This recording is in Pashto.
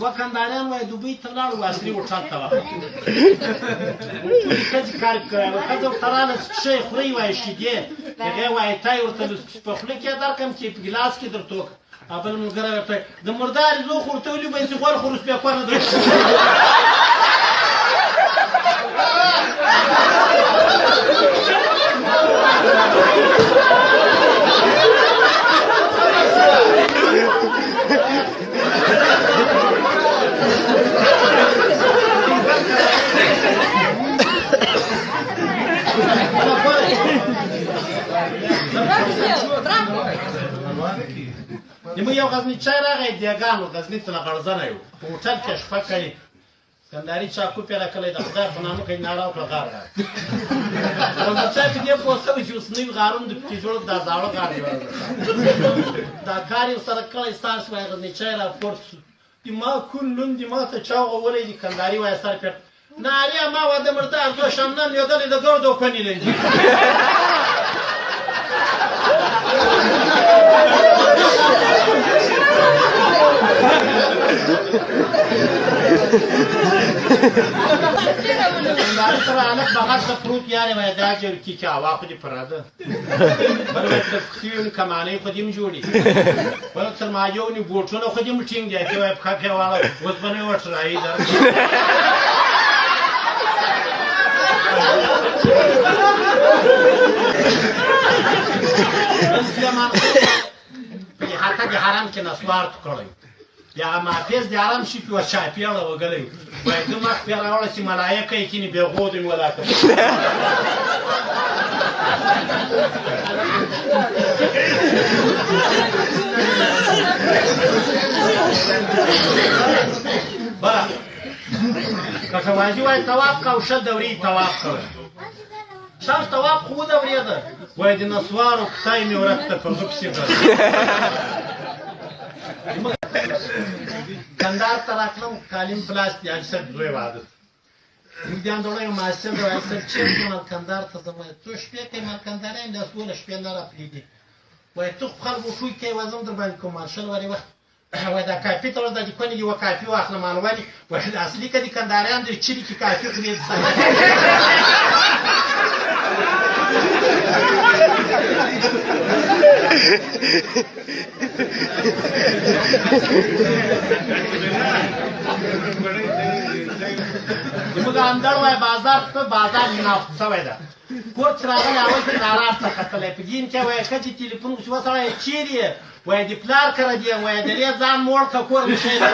دوه کندهاریان وایي دوبۍ ته لاړو، اصلي هوټل ته وختو. ټولې ښځې کار کوي، ښځه ورته راغله چې څه یې خورئ؟ وایي شیدې. هغې وایي تا یې ورته په خوله کې درکړم چې په ګیلاس کې درته وکړم. بل ملګری ورته د مردارې زو خو ورته ولي به چې غوړ خو روسپې کونه درکړم. زموږ یو غزني چای راغی، دیګان و، غزني ته له غړزنی و، په هوټل کې شپه کړې. کندهاري چاقو پرې راکړی، د خدای په نامه کوي ناره وکړه، غار راغی. غزني چای په دې پوه سوی چې اوس نوي غارونه د پکې جوړ، دا زاړه غار یې دا کار یې ورسره کړی. ستاسو وایي غزني چای راپورته سو، د ما کون لوند دی، ما ته چا غولی دی. کندهاري وایي سر پرې نارې ما واده مردار دوه شمنم لیدلی د ګردو کونې لري. کندهاري سره هلک بغل ته پروت یارې وایي دا جرکي چې هوا خو دې پره ده، بل وایي تر پښې نو کمانۍ خو دې هم جوړې، بل تر مایو نو بوټونه خو دې هم ټینګ دي. ته وایي پښه پرې واړه، اوس به نه وټرایي درکړم. سلیمان په احاطه د حرم کې نسوار کړی، بیا محافظ د حرم شي په چاپېړه وګلی، وایي ده مخ پرې راوړه چې ملایکه یې کښېني، بې غودې مې ولاکه. بله کټوازي وایي طواف کوه، شل دورې طواف کوه. شل طواف خو ودورېده، وایي د نسوارو کتای مې ورک ته په زه پسې ګرځم. کندهار ته راتلم، کالیم پلاس دی، حاجي صاحب زوی واده موږ د اندوړه یو محصل دی، وایي صاحب چېرته ځم؟ کندهار ته ځم. وایي څو شپې کوې؟ ما کندهاریان داسې دوولس شپې نه راپرېږدي. وایي ته خو خلکو ټوکې کوې، وایي زه هم در باندې کوم. شل وارې وخت وایي دا کافي ته ورځه، د کونې یوه کافي واخله. مان ولې؟ وایي دا اصلي که د کندهاریان د چلي کې کافي خوري. زموږ اندړ وایي بازار ته، بازار یې ناوخته سوی ده. کور چې راغلی اول کې نارار ته کتلی، په دین کې وایي ښه چې تلیفون وشي وسړی چېرې یې؟ وایي د پلار کره دی یم. وایي درې ځان موړ که کور مې شی دی.